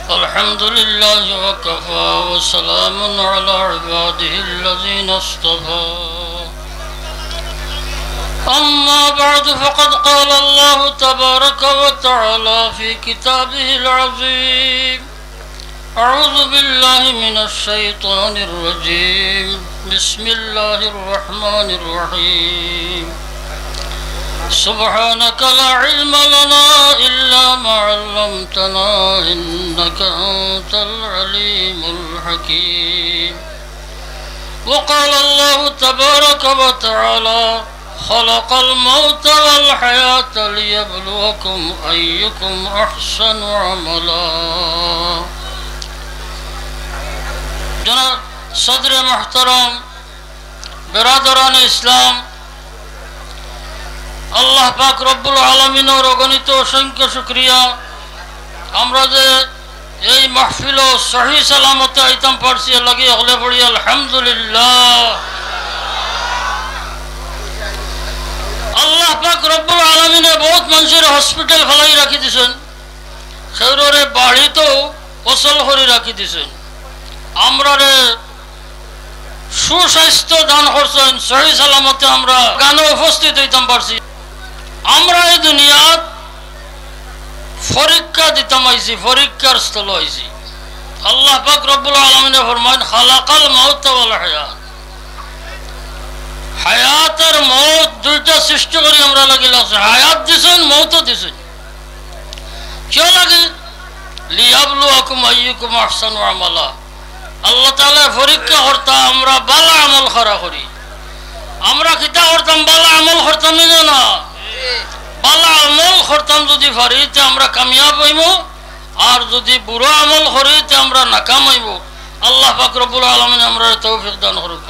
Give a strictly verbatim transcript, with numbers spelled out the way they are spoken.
الحمد لله وكفى وسلام على عباده الذين اصطفى. أما بعد، فقد قال الله تبارك وتعالى في كتابه العظيم: أعوذ بالله من الشيطان الرجيم. بسم الله الرحمن الرحيم. سبحانك لا علم لنا إلا ما علمتنا إنك أنت العليم الحكيم. وقال الله تبارك وتعالى: خلق الموت والحياة ليبلوكم أيكم أحسن عملا. جناب صدر محترم، বেরাদরানে ইসলাম, আল্লাহ পাক রব্বুল আলামিনর অগণিত অসংখ্য শুকরিয়া। আমরা যে এই মাহফিলো সহি সালামতে আইতাম পারছি, এর লাগি হকলে পড়ি আলহামদুলিল্লাহ। আল্লাহ পাক রব্বুল আলামিনে বহুত মানুষরে হসপিটাল ফালাই রাখি দিছইন, কেউররে বাড়িত অচল করি রাখি দিছইন, আমরারে সুস্বাস্থ্য দান করছইন, সহি সালামতে আমরা এখানো উপস্থিত অইতাম পারছি। আমরা এই দুনিয়াত পরীক্ষা দিতাম আইছি, পরীক্ষার স্থল আইছি। আল্লাহ পাক রব্বুল আলামিনে ফরমাইন, "খালাকাল মাউতা ওয়াল হায়াত।" হায়াত আর মউত দুইটা সৃষ্টি করি আমরার লাগি লাগছে। হায়াত দিছইন, মউতও দিছইন। কিয় লাগি? "লিয়াবলুয়াকুম আইয়ুকুম আহসানু আমালা।" আল্লাহ তাআলায় পরীক্ষা করতা আমরা বালা আমল কারা করি। আমরা কিতা করতাম? বালা আমল করতাম নি না? বালা আমল করতাম যুদি পারি, তে আমরা কামিয়াব অইমু, আর যুদি বুরা আমল করি, তে আমরা নাকাম অইমু। আল্লাহ পাক রব্বুল আলামিন আমরারে তৌফিক দান করুক।